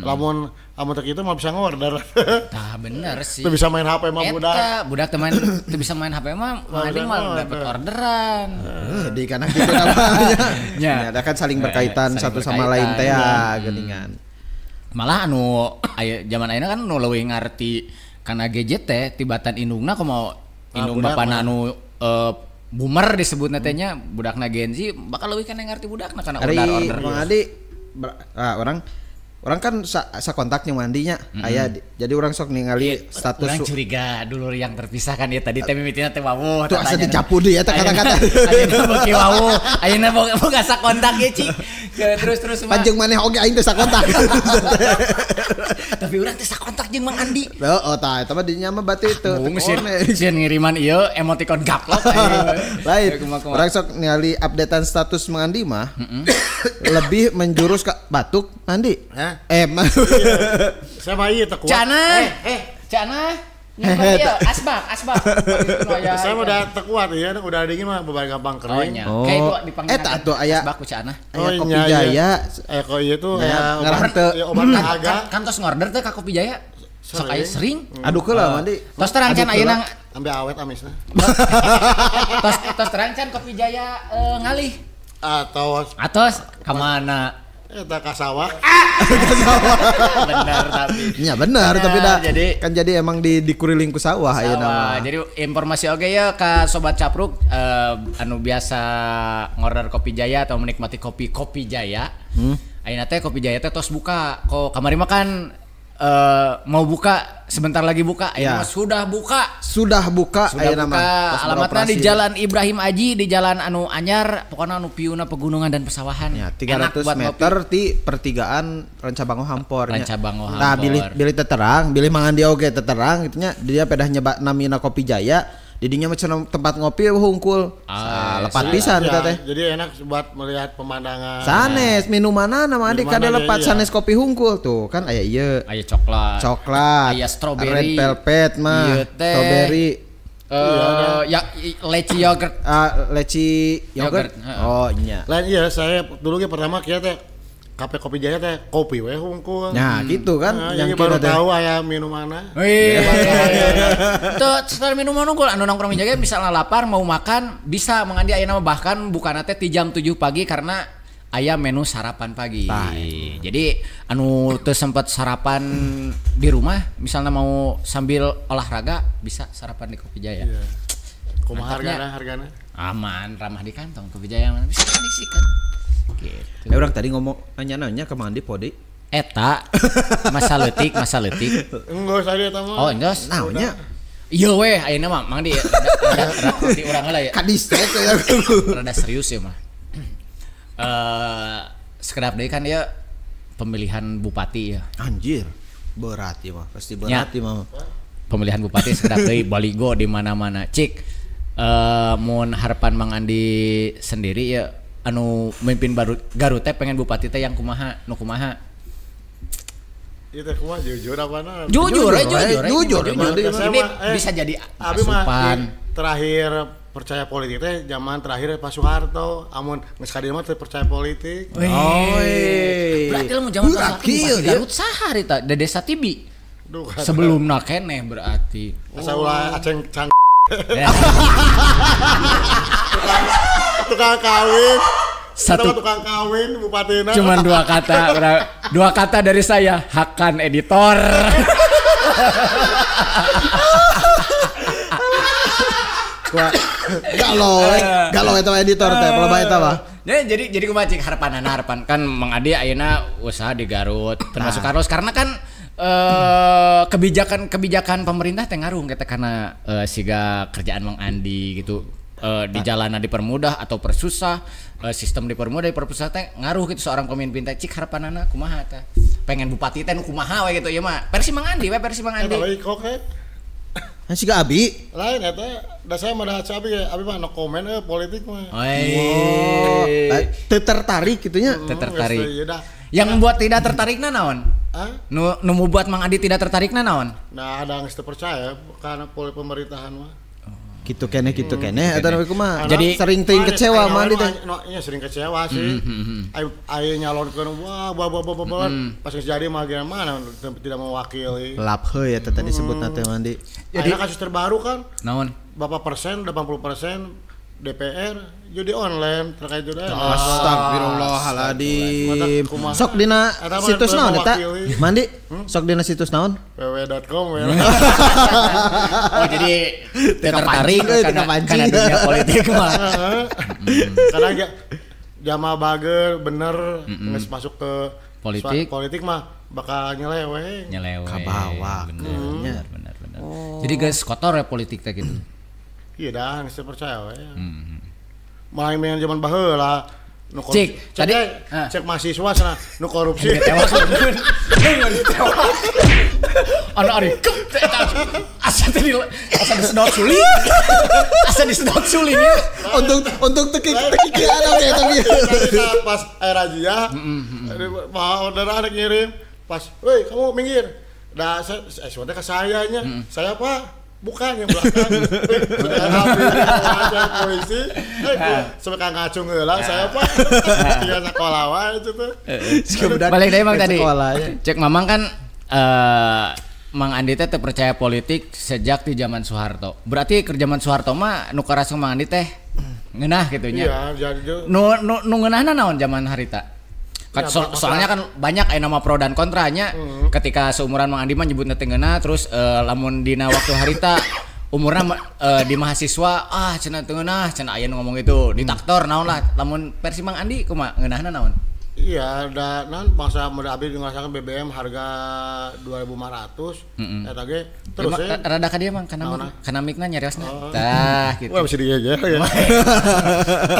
Lamun amun teh kitu mah bisa ngorder. Tah bener sih. Teu bisa main HP mah budak. Eta budak teh main teu bisa main HP mah Mang mah dapat orderan. Di kana kitu namanya. Ya ada kan saling berkaitan satu sama lain teh ya geuningan. Malah anu aya zaman ayeuna kan nu leuwih ngarti kana gadget teh tibatan indungna kumaha indung bapana anu boomer disebutna teh nya budakna Gen Z bakal leuwih kana ngarti budakna kana order-order. Mang Adi orang Orang kan sa kontaknya mandinya aya jadi orang sok ningali status orang curiga dulur yang terpisah kan ya tadi teh mimitina teh wawuh tuh asa dicapu deui eta kata-kata ayeuna beuki wawuh ayeuna boga sakontak ye cik terus panjang maneh oge aing teh sakontak tapi urang teh sakontak jeung Mang Andi oh tah eta mah dinya mah berarti teu sieun ngiriman ieu emoticon gaplok lain urang sok ningali updatean status Mang Andi mah lebih menjurus ke batuk Andi. Saya mah ieu teh kuat. Cana. Cana. Ieu asbak. Saya mah udah teu kuat ya, udah dingin mah bebar gampang kering. Oh, kayak itu dipanggil. Eta atuh aya asbak ku Cana. Aya Kopi Jaya. Kok ieu tuh aya obat dahaga. Kan tos ngorder teh ka Kopi Jaya. Sok aya sering. Aduh keula mandi. Tos terang can ayeuna ambe awet amisna. Tos terang can Kopi Jaya ngalih. Atos. Atos ka mana? Eta ka sawah. Benar tapi. Ya benar tapi dah jadi kan jadi emang di dikuriling ku sawah ayeuna mah. Jadi informasi oge ya ka sobat Capruk anu biasa ngorder Kopi Jaya atau menikmati kopi Kopi Jaya. Ayeuna teh Kopi Jaya teh tos buka. Kok kamari mah kan mau buka sebentar lagi buka ya. Sudah buka. Sudah buka ayeuna mah. Alamatnya di Jalan Ibrahim Aji, di Jalan anu anyar, pokoknya anu piuna pegunungan dan pesawahan. Ya, 300 meter di pertigaan Rancabango Hampor. Rancabango Hampor. Nah, bilih teterang, bilih Mang Andi oge teterang gitu nya, dia pedah nyebat namina Kopi Jaya. Didinya macam tempat ngopi hungkul. Lepat pisan eta teh. Jadi enak buat melihat pemandangan. Sanes minumanna nama adik kada lepat sanes kopi hungkul tuh kan aya ieu. Aya coklat. Coklat. Aya strawberry. Red velvet mah. Strawberry. Ya leci yogurt. Leci yogurt. Oh iya. Lain iya saya dulu ge pertama kieu teh Kafe Kopi Jaya teh kopi we hungkul. Nah, gitu kan nah, yang baru tahu aya minumanna. Wih. Tuh setelah minuman hungkul anu nongkrong jaga misalnya lapar mau makan bisa mengandi ayeuna mah bahkan bukana teh ti jam 7 pagi karena aya menu sarapan pagi. Nah, jadi anu teu sempat sarapan di rumah misalnya mau sambil olahraga bisa sarapan di Kopi Jaya. Iya. Kumaha hargana? Aman, ramah di kantong Kopi Jaya mana bisa diisikan. Gitu. Orang tadi ngomong nanya-nanya ke Mandi Podi. Eta masa leutik. Enggak tadi eta mah. Oh, enggak. Naonnya? Iya weh, ayeuna mah Mang Di rada urang heula ya. Kadistek ya. Rada serius ya mah. Sekedap deui kan dia pemilihan bupati ya. Anjir. Berat ya mah, pasti berat ya mah. Pemilihan bupati sekedap deui baligo di mana-mana. Cik, mun harapan Mang Andi sendiri ya anu mimpin baru Garut teh pengen bupati teh yang kumaha nu kumaha ieu teh kumaha jujur apana jujur. Ini bisa jadi asupan terakhir percaya politik teh zaman terakhir Pak Soeharto amun geus ka dieu mah teh percaya politik. Oh, berarti lamun zaman Pak Soeharto Garut saha harita da Desa Tibi sebelumna keneh berarti asa ulah aceng cang tukang kawin satu tukang kawin bupatina cuman dua kata dua kata dari saya Hakan editor. Galau eta editor teh pelaba eta mah. Jadi kumaha cik harapan kan Mang Adi ayeuna usaha di Garut termasuk Carlos karena kan kebijakan pemerintah teh ngaruh kita karena siga kerjaan Mang Andi gitu. Di jalanan dipermudah atau persusah, sistem dipermudah dipersusah teh ngaruh gitu seorang pemimpin teh cik harapanana kumaha teh pengen bupati teh nu kumaha we gitu ieu mah versi Mang Andi we versi Mang Andi. Siga abi lain eta da saya mah da abi abi mah no komen politik mah. Oh, teu tertarik kitu nya. Teu tertarik. Yang membuat tidak tertarikna naon? Nu membuat Mang Andi tidak tertarikna naon? Nah, ada geus teu percaya karena pemerintahan mah. Gitu keneh eta nu kumaha. Jadi sering teuing kecewa Mang Andi teh. Nya sering kecewa sih. Aya nyalonkeun wah wah pas geus jadi mah gimana tidak mewakili. Lap heuy eta tadi sebutna teh Mang Andi. Jadi kasus terbaru kan? Naon? Bapak persen 80% DPR judi online terkait judi. Astagfirullahaladzim. Sok dina situs naon eta? Mandi? Sok dina situs naon? www.com. Oh jadi tertarik karena dunia politik mah. Karena Jamal Bager bener geus masuk ke Politik politik mah bakal nyeleweng. Nyeleweng. Kabawa. Bener, bener, bener. Jadi guys kotor ya politik teh gitu. Iya dah, geus percaya we. Malah yang zaman baheula nu Cik, tadi cek mahasiswa sana nu korupsi. Tewas. Anu ari asa tadi asa disedot suling. Asa disedot suling. Untung teki ana ya tapi pas air razia. Mau orderan anak ngirim pas, "Woi, kamu minggir." Dah saya ke saya nya. Saya Pak. Bukan yang belakang. Sudah polisi. Sampai kang ngacung heula saya Pak. Tinggal sekolah wae itu tuh. Balik deui Mang tadi. Cek Mamang kan Mang Andi teh teu percaya politik sejak di zaman Soeharto. Berarti ke zaman Soeharto mah nu karasa Mang Andi teh ngeunah kitu nya. Iya, jadi nu nu ngeunahna naon zaman harita? Kan soalnya kan banyak aya nama pro dan kontranya. Ketika seumuran Mang Andi mah nyebutna teh ngeunah, terus lamun dina waktu harita umurna di mahasiswa ah cenah teu ngeunah, cenah aya nu ngomong itu di taktor naon lah. Lamun versi Mang Andi kumaha ngeunahna naon? Iya, da naon bangsa muda abdi ngerasakan BBM harga 2.500 eta ge terus rada ka dieu Mang kana mikna nyariosna. Tah gitu. Wah, bisa digeger ya.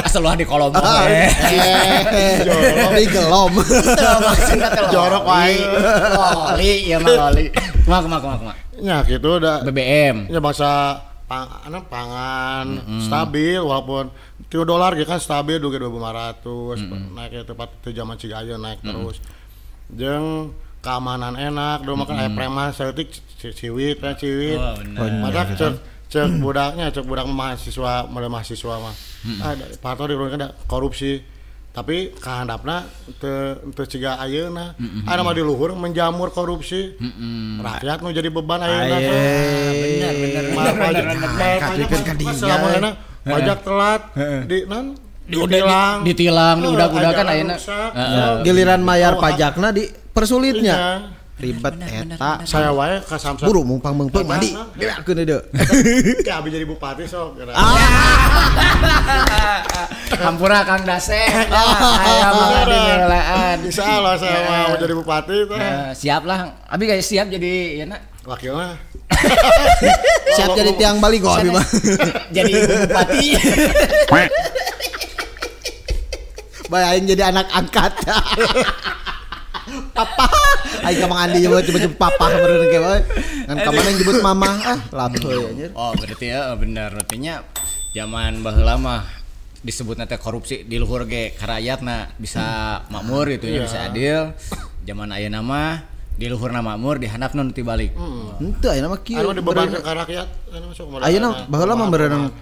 Asal luah di kolom we. Di gelom. Jorok wae. Loli ieu mah loli. Kumaha kumaha. Nya kitu da BBM. Nya bangsa pangan stabil walaupun kilo dolar gitu kan stabil 2.500 naiknya tepat itu zaman ciga aja naik terus. Jeung keamanan enak, dulu makan aya preman saeutik ciwit ya ciwit. Mata cek budaknya, cek budak mahasiswa, mulai mahasiswa mah. Ah Pak Harto diurunkan da korupsi. Tapi kahandapna teu ciga ayeuna. Aya mah di luhur menjamur korupsi. Rakyat nu jadi beban ayeuna. Bener bener. Pajak telat di non ditilang, ditilang, diudak-udakan ayeuna. Giliran mayar pajakna dipersulitnya. Ribet eta. Saya wae ka Samsat. Buru mumpang meungpeung mandi. Geurakeun deui. Ke abi jadi bupati sok. Hampura Kang Daseh. Aya Mang Andi ngeulaan. Insyaallah saya mau jadi bupati teh. Siap lah. Abi kayak siap jadi ieu na. Wakilna. Siap jadi tiang baligo abi mah. Jadi ibu bupati. Bae aing jadi anak angkat. Papa, aing ka Mang Andi nyebut papa meureun ge bae. Ngan ka mana nyebut mama ah lampeuy anjir. Oh, berarti ya bener artinya zaman baheula mah disebutna teh korupsi di luhur ge ka rakyatna bisa makmur gitu nya, bisa adil. Zaman ayeuna mah di luhurna makmur di handapna nu tibalik. Henteu ayeuna mah kieu. Anu dibebankeun ka rakyat ayeuna baheula mah meureun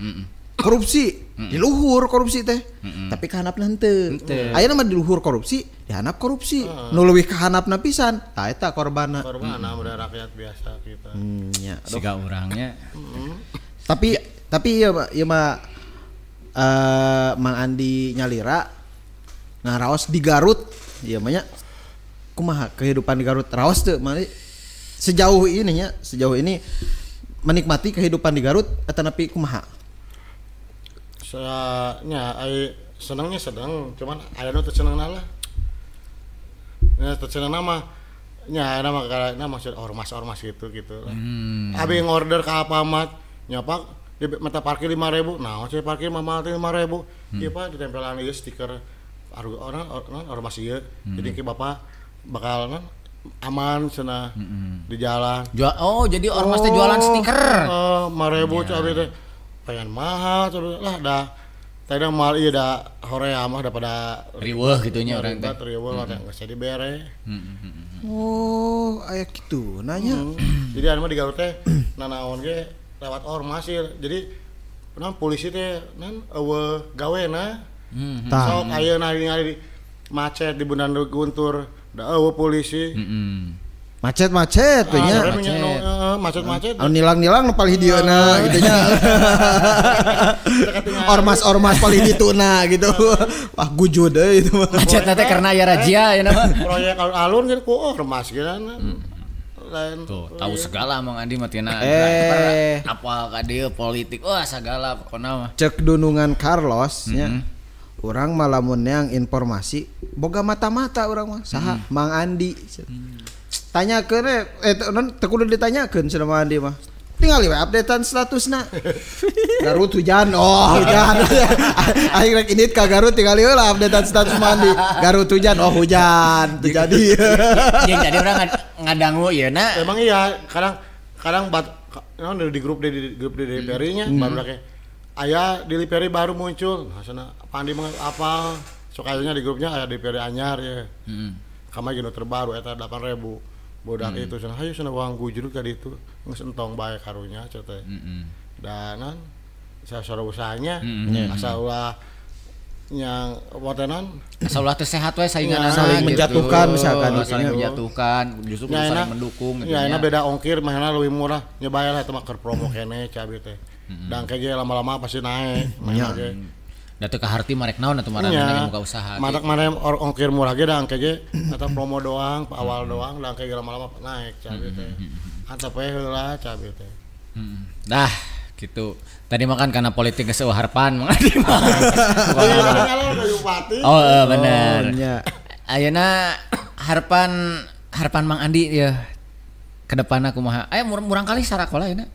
korupsi di luhur korupsi teh. Tapi ka handapna henteu. Ayeuna mah di luhur korupsi, di handap korupsi. Nu leuwih ka handapna pisan, tah eta korbanna. Korbanna udah rakyat biasa kita. Nya. Siga urangnya. Tapi ieu mah Mang Andi nyalira ngaraos di Garut. Ieu mah nya kumaha kehidupan di Garut raos teu Mang Andi? Sejauh ini nya, sejauh ini menikmati kehidupan di Garut atanapi kumaha? Nya ai senengnya seneng, cuman aya nu teu senengna lah. Nya teu senengna mah nya aya mah karena maksud ormas-ormas gitu gitu lah. Abi ngorder ka Alfamart, nya Pak di mata parkir 5.000. Naon sih parkir mah mahal teh 5.000. Ieu Pak ditempelan ieu stiker orang ormas ieu. Jadi ke Bapak bakal non aman cenah di jalan. Oh, jadi ormas teh jualan stiker. 5.000 abi teh. Pengen mahal lah dah. Tadi mahal iya dah horea mah dah pada riweuh gitu nya urang teh. Riweuh mah teh geus dibere. Oh, aya kitu nanya. Jadi anu mah di Garut teh nanaon ge lewat ormas sih. Jadi non polisi teh non eueuh gawena. Sok ayeuna ningali macet di Bundaran Guntur, da eueuh polisi. Macet-macet teh nya. Macet-macet. Anu nilang-nilang nu palih dieuna gitu nya. Ormas-ormas palih dituna gitu. Wah gujud euy itu mah. Macet teh karena aya razia ya mah. Proyek alun-alun gitu ku ormas gitu. Lain. Tuh, tahu segala Mang Andi mah tina. Apal ka dieu politik. Wah, segala pokona mah. Cek dunungan Carlos nya. Urang mah lamun yang informasi boga mata-mata urang mah saha Mang Andi. Tanyakeun teu kudu ditanyakeun cenah Mang Andi mah. Tinggal we updatean statusna. Garut hujan. Oh, hujan. Aing rek indit ka Garut tinggal we lah updatean status Mang Andi. Garut hujan. Oh, hujan. Teu jadi. Jeung jadi urang ngadangu ieu na. Emang iya, kadang di grup delivery-nya baru kayak aya delivery baru muncul. Nah, sana Pandi mah apa? Sok ayanya di grupnya aya delivery anyar ya. Kamari geus terbaru eta 8.000. Bodak itu cenah hayu cenah uang gujrut ka ditu geus entong bae karunya cenah teh. Dan sasora usahanya asal ulah yang watenan asal ulah teu sehat we sainganana saling menjatuhkan misalkan saling menjatuhkan justru kudu saling mendukung gitu nya. Ya beda ongkir mahana leuwih murah nya bae lah eta mah keur promo keneh cabe teh. Dan kege lama-lama pasti naik mahana ge. Da teu kaharti marek naon atuh marana ge muka usaha. Matak mana ongkir murah ge da engke atau promo doang awal doang da engke lama-lama naik cabe teh. Antep we heula cabe teh. Dah gitu. Tadi makan karena politik geus eueuh harapan Mang Andi mah. Oh, bener. Ayeuna harapan Mang Andi ya ke depanna kumaha? Aya murang kali sarakola ayeuna.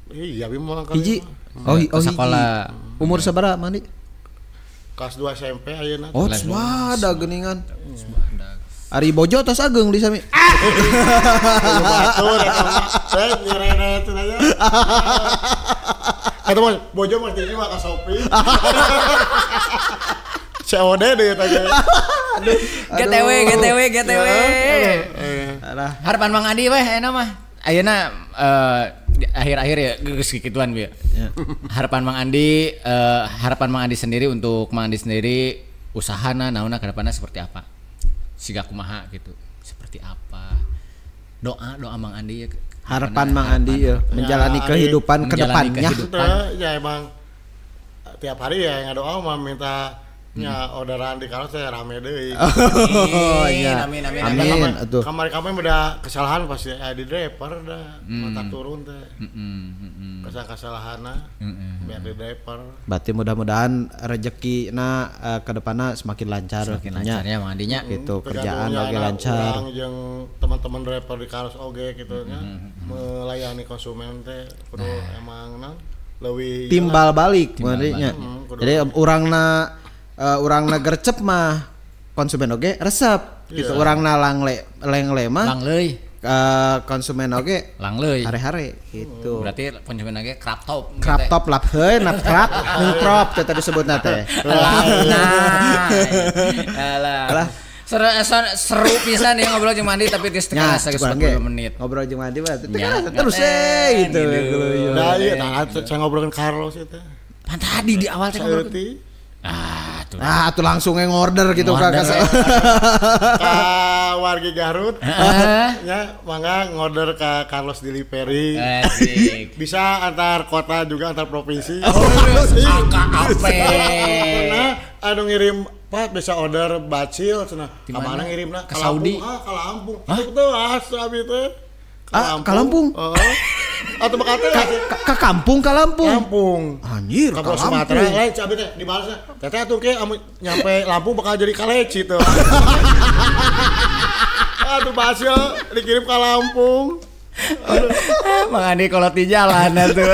Iya, abi murang kali. Hiji. Oh, sekolah. Umur sabaraha Mang Andi? Kelas 2 SMP ayeuna. Oh, swada geuningan. Ari bojo tos ageung di sami. Batur eta mah. Teh nyerene teh aja. Eta mah bojo mah jadi mah ka Shopee. COD deh eta ge. Aduh. GTW. Alah. Harapan Mang Andi weh ayeuna mah. Ayeuna akhir-akhir ya geus kikituan bieu. Harapan Mang Andi, harapan Mang Andi sendiri untuk Mang Andi sendiri usahana naonna ke depanna seperti apa? Siga kumaha gitu. Seperti apa? Doa Mang Andi ya. Harapan Mang Andi ya menjalani kehidupan ke depannya. Ya emang tiap hari ya ngadoa mah minta nya orderan di Carlos saya rame deui. Oh iya. Amin amin. Kamari-kamari udah kesalahan pasti di driver dah mata turun teh. Kesalahanna biar di driver. Berarti mudah-mudahan rezekina ke depanna semakin lancar. Semakin lancar ya Mang Andinya. Gitu kerjaan oge lancar. Urang jeung teman-teman driver di Carlos oge gitu nya melayani konsumen teh kudu emang naon leuwih timbal balik nya. Jadi urangna urangna gercep mah konsumen oge resep gitu. Urangna lengle mah langleuy konsumen oge langleuy hare-hare gitu. Berarti konsumen oge crop top lap heuy nap crop nang crop teh tadi disebutna teh. Nah. Alah. Seru pisan ya ngobrol jeung Mandi tapi geus teu karasa geus 40 menit. Ngobrol jeung Mandi mah teu karasa terus we gitu. Nah, iya nah saya ngobrolkeun Carlos eta. Pan tadi di awal teh ngobrol. Ah, tuh langsung ngorder gitu Kak. Ka wargi Garut. Ya, mangga ngorder ke Carlos Delivery. Bisa antar kota juga antar provinsi. AKAP. Pernah anu ngirim Pak bisa order bacil cenah. Ka mana ngirimna? Ke Saudi. Ah, ka Lampung. Teu asa abi teh. Ka Lampung. Heeh. Atau bakal ka kampung ka Lampung. Lampung. Anjir, ka Sumatera lain cabe teh dibalasna. Teteh atuh ke amun nyampe Lampung bakal jadi kaleci tuh. Aduh basil dikirim ke Lampung. Aduh. Mang Andi kolot di jalan atuh.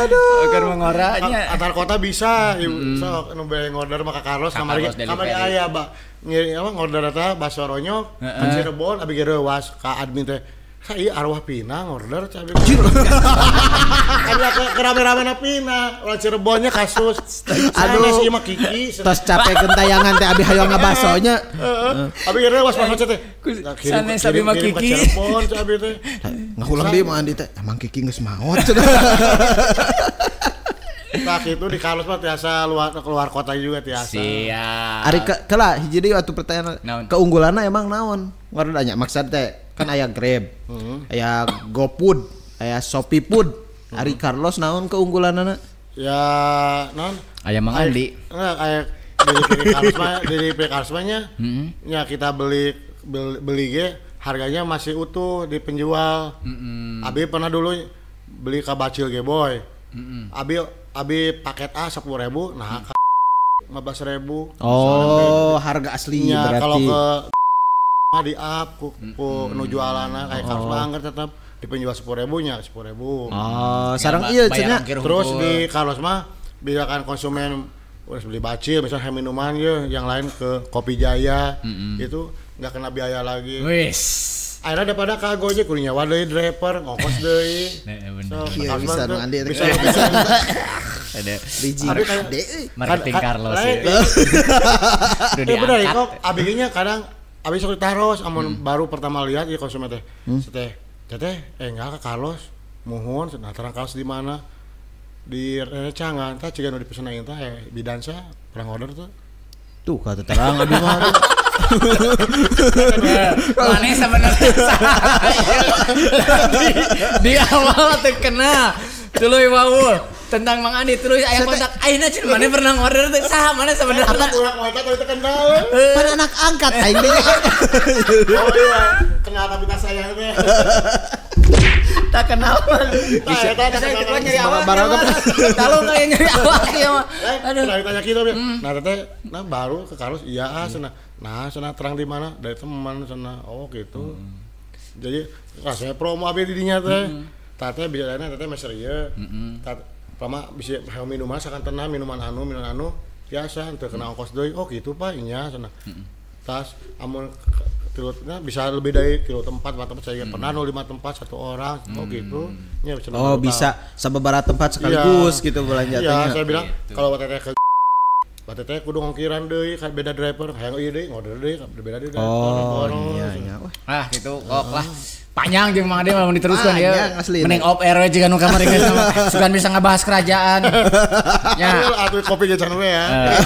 Aduh. Keur mengoranya. Antar kota bisa, sok nu bere ngorder mah ka Carlos kamari aya ba ngirim apa ngorder eta bakso ronyok ka Cirebon abi ge reuas ka admin teh. Ieu arwah Pina ngorder cabe. Abi kerame-ramena Pina, ulah Cirebonnya kasus. Aduh, ieu mah Kiki. Tos capek gentayangan teh abi hayang ngabasonya. Heeh. Abi reuas pas maca teh. Sanes abi mah Kiki. Cirebon cabe teh. Ngahulang deui mah Andi teh, emang Kiki geus maot. Tah kitu di Carlos mah tiasa keluar kota juga tiasa. Siap. Ari kela hiji deui atuh pertanyaan. Keunggulanna emang naon? Ngorder nya maksud teh kan aya Grab, aya GoFood, aya Shopee Food. Ari Carlos naon keunggulanana? Ya naon? Aya Mang Andi. Enggak aya dari Carlos mah nya. Nya kita beli ge harganya masih utuh di penjual. Abi pernah dulu beli ka Bacil ge boy. Abi paket A 10.000, nah 15.000. Oh, harga asli ya, berarti. Kalau ke di up ku nu jualanna kayak Carlos mah angger tetep dipenjual 10.000 nya 10.000. Oh, sareng ieu cenah. Terus di Carlos mah biarkan konsumen udah beli bacil misalnya minuman ya, yang lain ke Kopi Jaya itu enggak kena biaya lagi. Wis. Akhirnya daripada ka Gojek kudu nyewa deui driver, ngongkos deui. Heeh bener. Bisa nu Andi bisa. Ada marketing Carlos ya. Udah bener kok abg nya kadang abi sok ditaros amun baru pertama lihat ieu konsumen teh. Teh, teteh enggak ke Carlos, muhun nah terang Carlos di mana? Di Recangan tah ciga nu dipesan aing teh bidansa pernah order tuh. Tuh kata terang abi mah. Mana sebenarnya di awal terkena tuluy wau tentang Mang Andi terus aya kontak ayeuna cenah mana pernah ngorder teh saha mana sebenarnya urang kontak tapi teu kenal pan anak angkat aing teh. Oh iya kenal tapi tak sayang teh tak kenal bisa nyari awak kalau kayak nyari awak ya mah aduh tanya kitu nah teteh nah baru ke Carlos iya cenah nah cenah terang di mana dari teman cenah oh gitu jadi rasanya promo abi di dinya teh teteh bisa teteh meser ieu pertama bisa minuman sakantena minuman anu biasa teu kena ongkos deui oh gitu Pak nya cenah tas amun tilutnya bisa lebih dari tilu tempat, 4 tempat saya pernah 5 tempat satu orang oh gitu nya bisa. Oh bisa sababaraha tempat sekaligus ya, gitu belanja teh. Iya saya bilang gitu. Kalau teteh ke teteh kudu ngongkiran deui beda driver hayang ieu deui ngorder deui beda deui. Oh iya iya. Ah gitu kok lah. Panjang jeung Mang Ade mah diteruskan ya. Mending off air we jiga nu kamari geus sugan bisa ngabahas kerajaan. Ya. Atuh kopi ge can we ya.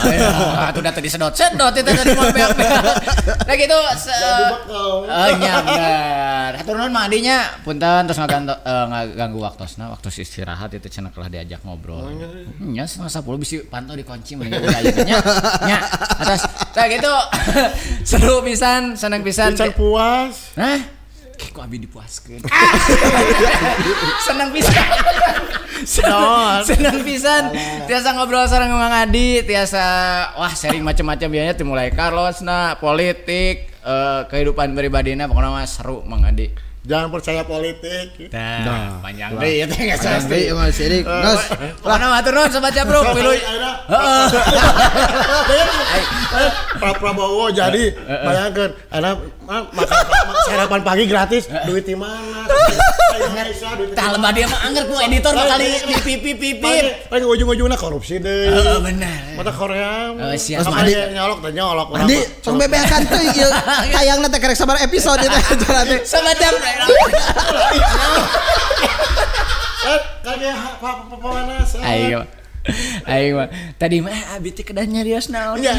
Atuh da teu disedot-sedot itu tadi mah beak. Nah gitu. Nya bener. Hatur nuhun Mang Adi nya punten terus ngaganggu waktosna, waktu istirahat itu cenah kelah diajak ngobrol. Nya 9:30 bisi pantau dikunci mending udah ayeuna nya. Nya atas. Nah gitu. Seru pisan, seneng pisan. Pisan puas. Hah? Kok abi dipuaskeun. Seneng pisan. Seneng pisan. Tiasa ngobrol sareng Mang Adi, tiasa wah sharing macam-macam biasanya dimulai Carlos na politik, kehidupan pribadina pokoknya mah seru Mang Adi. Jangan percaya politik. Nah, panjang deui ieu teh geus panjang deui mah sirik. Geus. Pokona matur nuhun Sobat Capruk. Milu. Heeh. Pak Prabowo jadi bayangkeun anak makan sarapan pagi gratis, duit di mana? Tah lebah dia mah anger ku editor bakal di pipi-pipi. Paling ujung-ujungna korupsi deui. Heeh bener. Mata Korea. Heeh siap. Nyolok teh nyolok. Andi tong bebeakan teuing ieu tayangna teh karek sabar episode teh acara teh. Sobat Capruk. Kayak panas. Ayo. Ayo mah. Tadi mah abi teh kedah nyarios naon. Iya,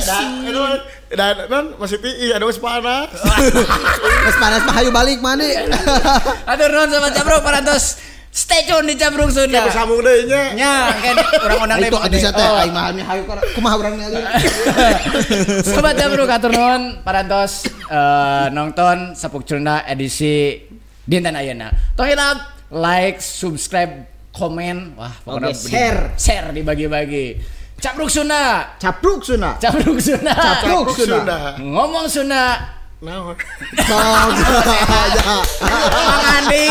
dan masih ti ada geus panas. Geus panas mah hayu balik mandi. Atur nuhun Sobat Capruk parantos. Stay tune di Capruk Sunda. Kita sambung deui nya. Nya, engke urang undang deui. Itu atuh sia teh aing mah hayu kumaha urang nya. Sobat Capruk atur nuhun parantos nonton Sapuk Sunda edisi dinten ayeuna. Tong hilap like, subscribe, komen, wah pokoknya okay, share dibagi-bagi. Capruk Sunda, Capruk Sunda, Capruk Sunda, Capruk Sunda. Ngomong Sunda. Naon? Mang Andi.